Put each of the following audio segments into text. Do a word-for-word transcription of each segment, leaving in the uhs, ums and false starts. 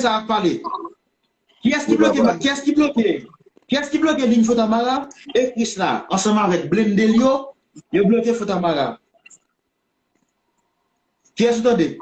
sa ap pale. Kiyès ki bloke, kiyès ki bloke, kiyès ki bloke liy Fontamara? E Krisla, ansanm avèk blende l yo, yo bloke Fontamara. Kiyès ou tande?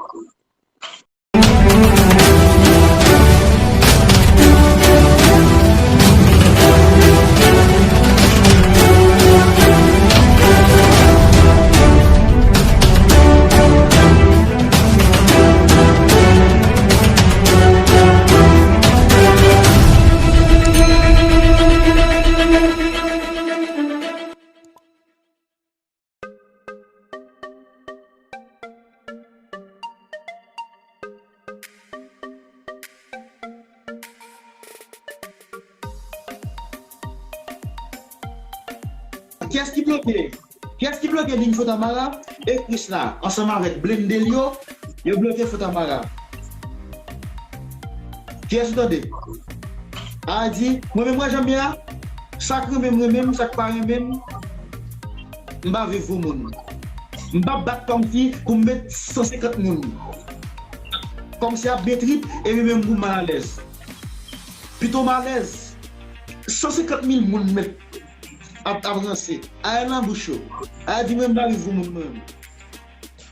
Kiyès ki bloke? Kiyès ki bloke liy Fontamara? E Krisla, ansanm avèk blende l yo, yo bloke Fontamara. Kiyès ou tande? A di, mwen menm, wè jan m ye a, sa k renmen m, renmen m, sa k pa renmen m, m pa viv pou moun. M p ap bat kòmsi pou m met san senkant moun kòmsi ap byen trip, epi menm pou m malalèz. Pito m alèz, san senkant mil moun mèt ap, ap ranse. Aye nan bouch yo. Aye di mwen m pa viv pou moun mwen menm.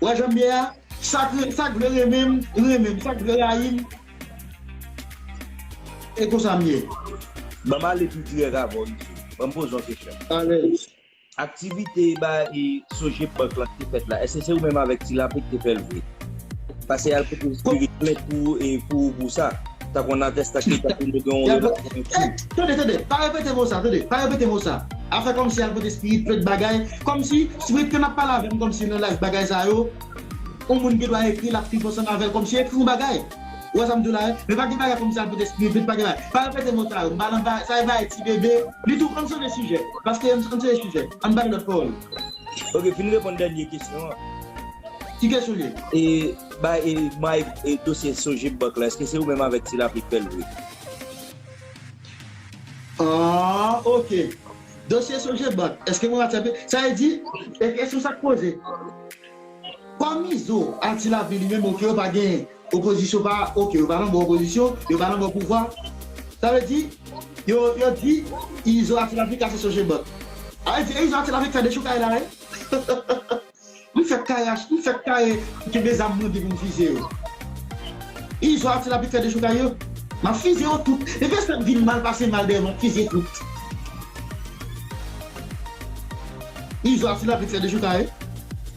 Wè jan m ye a, sa k, sa k vle renmen m, renmen m. Sa k vle rayi m, e konsa m ye. Ban m ale pi dirèk avè w, mesye. Ban m poze w kesyon. Alèz. Aktivite ba e Sogebank lan ki te fèt la, èske se ou menm avèk Ti Lapli ki te fè l vre? Paske y al pote Spirit plent pou, e, pou, pou sa. Tankou nan atestasyon, tankou nou gen yon relasyon. Tande, tande, pa repete mo sa, tande, pa repete mo sa. Afè kòmsi y al pote Spirit plent bagay, kòmsi Spirit ke n ap pale avè m, kòmsi nan live bagay sa yo, yon moun gen dwa ekri, l ap viv ansanm avè l, kòmsi ekri yon bagay. Ou wè sa m di w la, wi? Men pa gen bagay kòmsi al pote Spirit plent, pa gen bagay. Pa repete mo sa yo, m pa nan bagay, sa e bagay ti bebe. Li tou, ann chanje sijè. Paske ann, ann chanje sijè. Ann bay lòt pawòl. Ok, fin reponn dènye kesyon an. Ki kesyon li ye? E, ba, e, ba, e, dosye Sogebank la, èske se ou menm avèk Ti Lapli k fè l vre? Ah, ok. Dosye Sogebank, èske mwen attrape? Sa vle di, e kesyon sa k poze. Kòm Izo a Ti Lapli li menm, ok, yo pa gen opozisyon, pa, ok, yo pa nan bò opozisyon, yo pa nan bò pouvwa. Sa vle di, yo, yo di, Izo a Ti Lapli kase Sogebank. A vle di, e Izo a Ti Lapli k fè dechoukay la, wi. M fèk kare ach-, m fèk kare kenbe zam mande pou m fizye yo. Izo a Ti Lapli k fè dechoukay yo. M ap fizye yo tout. Depi sa vin mal pase mal dèyè m, m ap fizye tout. Izo a Ti Lapli k fè dechoukay.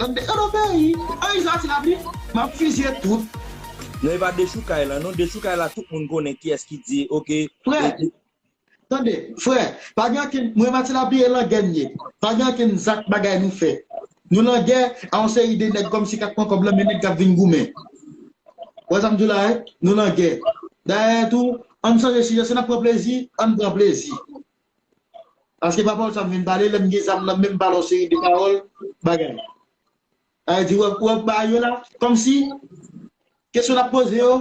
Tande, yo nan peyi. An Izo a Ti Lapli, m ap fizye tout. Non, e pa dechoukay la, non. Dechoukay la, tout moun konnen kiyès ki di, ok. Frè, e, tande, frè, pa gen ankenn, mwen Mati Lapli e langè n ye. Pa gen ankenn zak bagay nou fè. Nou langè a yon seri de nèg kòmsi k ap pran kòb lan, men nèg k ap vin goumen. Ou wè sa m di w la, wi? Nou langè. Dayè tou, ann chanje sijè, si n ap pran plezi, ann pran plezi. Paske pa pawòl sa m vin pale, lè m gen zam nan men m, pale yon seri de pawòl, bagay. Sa vle di, w ap, w ap ba yo la, kòmsi, kesyon n ap poze yo,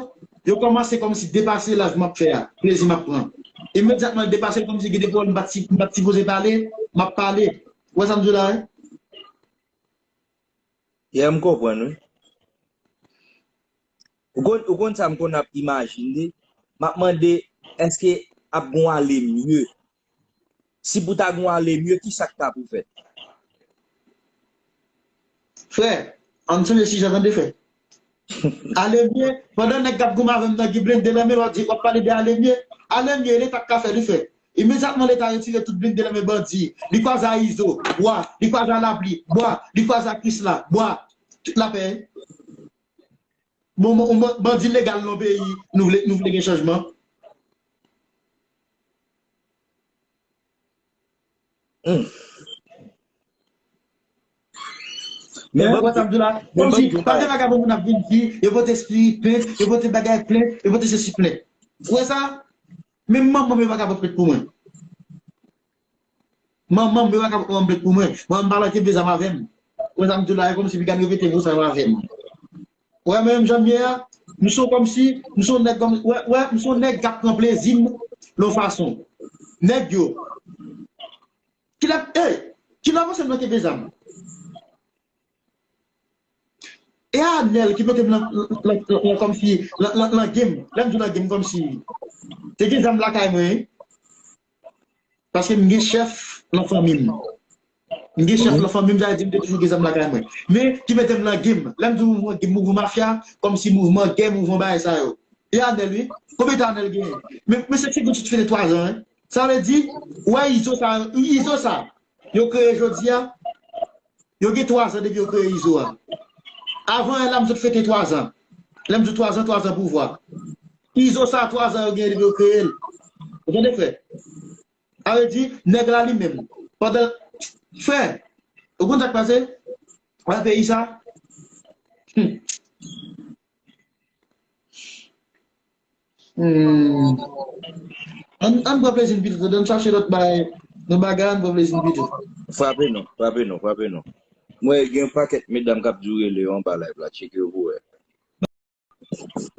yo kòmanse kòmsi depase laj m ap fè a, plezi m ap pran. Imedyatman l depase l kòmsi gen de pawòl m pa t si, m pa t sipoze pale, m ap pale. Ou wè sa m di w la, wi? Yeah, m konprann, wi. Ou konn, ou konn sa m konn ap imajine? M ap mande, èske ap gon ale mye? Si pou ta gon ale mye, ki sa k ta pou fèt? Frè, ann chanje sijè tande frè. Ale mye, pandan nèg k ap goumen avè m nan gen blende nan men l, w ap di, w ap pale de ale mye. Ale mye, Leta k ka fè li frè. Imedyatman Leta retire tout blende nan men bandi. Li kwaze a Izo, bwa. Li kwaze a Lapli, bwa. Li kwaze a Krisla, bwa. Tout lapè. Bon, bon, bon, bandi legal nan peyi, nou vle, nou vle gen chanjman. Hmm. Men, men wè sa m di w la, men kòmsi, bandi pa gen vagabon moun ap vin di, yo pote Spirit plent, yo pote bagay plent, yo pote sesi plent. Ou wè sa? Menm manman m yo pa ka pran plent pou mwen. Manman m, yo pa ka pran plent pou mwen. Mwen, m pa lòt ke bezam avè m. Mwen, sa m di w la, e kòmsi piga n repete mo sa yo avè m. Wè, mwen menm jan m ye a, m se kòmsi, m se nèg kòm, wè, wè, m se nèg k ap pran plezi m, yon fason. Nèg yo. Kilè, ey, kilè w panse m lòt ke bezam? E Anèl ki mete m nan, nan, nan, nan, nan kòmsi, nan, nan, nan game. Lè m di nan game, kòmsi. Te gen zam lakay mwen, wi. Paske m gen chèf nan fanmi m. M gen chèf nan fanmi m, sa vle di m te toujou gen zam lakay mwen. Men, ki mete m nan game. Lè m di mouvman game, mouvman mafya, kòmsi mouvman gè, mouvman bagay sa yo. E Anèl, wi. Konbyen tan Anèl genyen? Men, men se figi w sot fete twa zan, wi. Sa vle di, ou wè Izo sa, Izo sa, yo kreye jodi a, yo gen twa zan depi yo kreye Izo a. Avan la, m sot fete twa zan. Lè m di twa zan, twa zan pouvwa. Izo sa, twa zan yo genyen depi yo kreye l. Ou tande, frè? Sa vle di, nèg la li menm. Pandan, frè, ou konn sa k pase? Wè peyi sa? Hmm. Hmm. Ann, ann pran plezi n pito, ann chache lòt bagay, nan bagay, ann pran plezi n pito. Frape non, frape non, frape non. Mwen gen yon pakèt medam k ap di w rele yo anba live la, tcheke yo pou wè.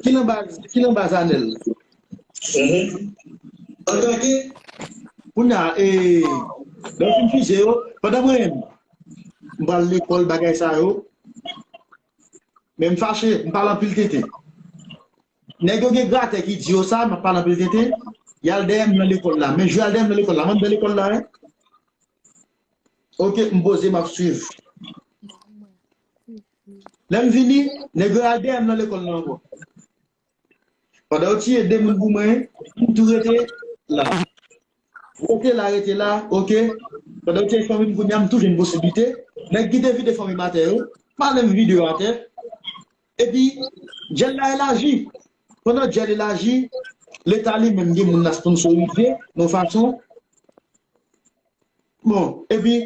Ki nan baz, ki nan baz Anèl? Mhm. Antanke, kounye a, e, lè w fin fize yo, pandan mwen menm, m pral lekòl, bagay sa yo, men m fache, m pale anpil tenten. Nèg yo gen gratè ki di yo sa, m ap pale anpil tenten, y al dèyè m nan lekòl la. Men jou y al dèyè m nan lekòl la, mwen m nan lekòl la, wi. Oke, m poze, m ap swiv. Lè m vini, nèg yo al dèyè m nan lekòl la ankò. Pandan yo tiye de moun pou mwen, m tou rete la. Rete la, rete la, oke. Pandan yo tiye fanmi m kounye a, m tou jwenn posiblite. Nèg ki te vide fanmi m atè yo, pale m vide yo atè. Epi, djèl la elaji. Pandan djèl elaji, Leta li menm gen moun l ap sponsorize, yon fason. Bon, epi,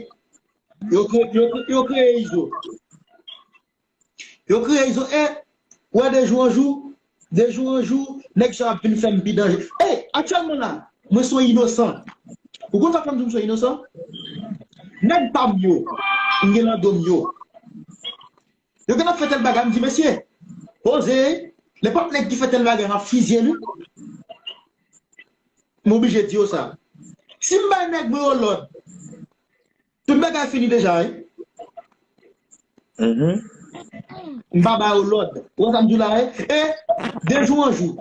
yo kre-, yo, yo kreye Izo. Yo kreye Izo, e, wè de jou an jou, de jou an jou, nèg sa ap vin fè m pi danje. E, aktyèlman la, mwen se yon inosan. Ou konn sa k fè m di m se yon inosan? Nèg pa m yo, m gen nan do m yo. Yo gen ap fè tèl bagay, m di, mesye, poze, nenpòt nèg ki fè tèl bagay, m ap fizye li. M oblije di yo sa. Si m bay nèg mwen yo lòd, tout bagay fini deja, wi. Mhm. M pa ba yo lòd. Ou wè sa m di w la, wi? E, de jou an jou,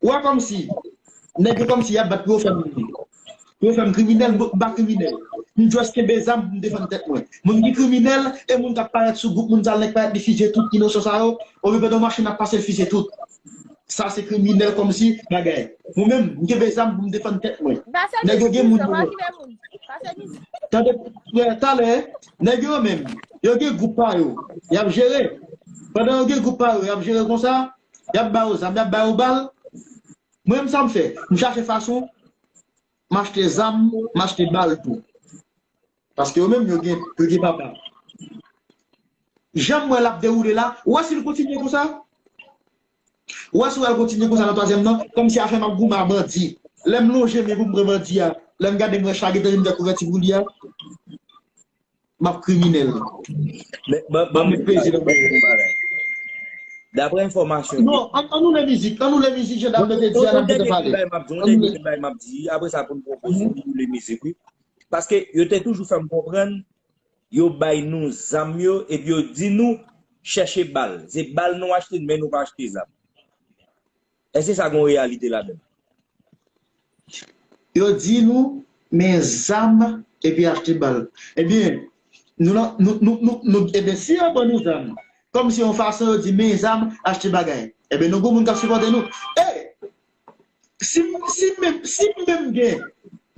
ou wè kòmsi, nèg yo kòmsi y ap bat pou yo fè m, pou yo fè m kriminèl, m pa kriminèl. M just kenbe zam pou m defann tèt mwen. Moun ki kriminèl, e moun k ap parèt sou gwoup moun sa, nèg parèt li fizye tout inosan sa yo, oubyen pandan machin ap pase l fizye tout. Sa se kriminèl kòmsi bagay. Mwen menm, m kenbe zam pou m defann tèt mwen. Nèg yo gen moun yo. Tande, frè, talè, nèg yo menm, yo gen gwoup pa yo. Y ap jere. Pandan yo gen gwoup pa yo, y ap jere konsa, y ap ba yo zam, y ap ba yo bal. Mwen menm sa m fè, m chache fason, m achte zam, m achte bal tou. Paske yo menm, yo gen, yo gen papa. Jan m wè l ap dewoule la, ou wè si l kontinye konsa? Ou wè si w wè l kontinye konsa nan twazyèm nan, kòmsi afè m ap goumen a bandi. Lè m lonje men pou m pran bandi a, lè m gade m wè chage tande m fè kouvèti pou li a, m ap kriminèl. Men, ban, ban m met plezi nan bagay. Daprè enfòmasyon. Non, an, an nou lè mizik, an nou lè mizik, jan n ap mete di a, n ap mete pale. Yon dènye bagay m ap di, yon dènye bagay m ap di, apre sa pou n pran poz nou, nou lè mizik, wi. Paske yo te toujou fè m konprann, yo bay nou zam yo, epi yo di nou, chèche bal. Se bal nou achte, men nou pa achte zam. Èske sa gen yon reyalite ladan l? Yo di nou, men zam, epi achte bal. Ebyen, nou, nou, nou, nou, nou, ebyen, si yo ban nou zam, kòmsi yon fason yo di, men zam, achte bagay. Ebyen, nou gon moun k ap sipòte nou. E, si, si menm, si menm gen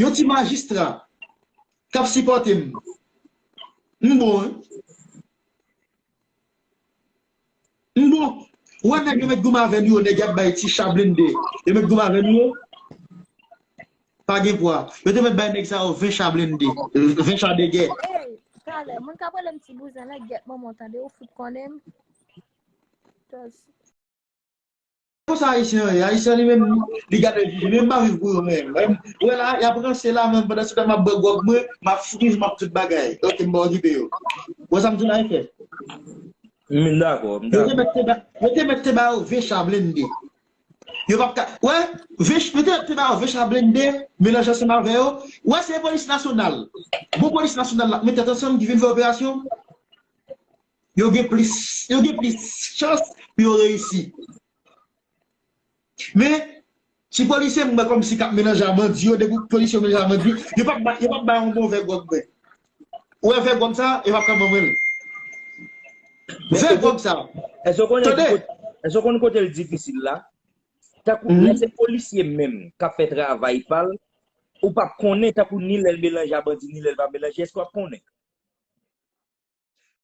yon ti majistra k ap sipòte m, m bon, wi. M bon. Ou wè nèg yo met goumen avè nou yo, nèg y ap bay ti cha blende. Yo met goumen avè nou yo. Pa gen pwa. Yo te met bay nèg sa yo ven cha blende. Ven cha de gè. Ey, talè, moun k ap rele m ti bouzen la, gèt manman w tande, ou fout konnen m. Just. Konsa Ayisyen an ye. Ayisyen li menm, li gade jiji. Men m pa viv pou yo menm. Ou wè la, y ap ranse la, men pandan se tan m ap bwè gwòg mwen, m ap fwiz, m ap tout bagay. Oke, m pa okipe yo. Ou wè sa m di la, e frè? M dakò, m dakò. Yo te mèt te ba, yo te mèt te ba yo ven cha blende. Yo p ap ka, wè, ven ch-, yo te mèt te ba yo ven cha blende, melanje ansanm avè yo. Wè, se polis nasyonal. Bon polis nasyonal la, met tèt ansanm ki vin fè operasyon. Yo gen plis, yo gen plis chans pou yo reyisi. Men, si polisye m wè kòmsi k ap melanje a bandi yo, depi polisye yo melanje a bandi, yo p ap ba, yo p ap ba yon bon vè gwòg bwè. Ou wè vè gwòg sa, yo p ap ka ban mwen l. Vè gwòg sa. Èske w konnen ki kote, èske w konn kote l difisil la? Tankou lè se polisye menm k ap fè travay pa l, ou p ap konnen tankou ni lè l melanje a bandi, ni lè l pa melanje, èske w ap konnen?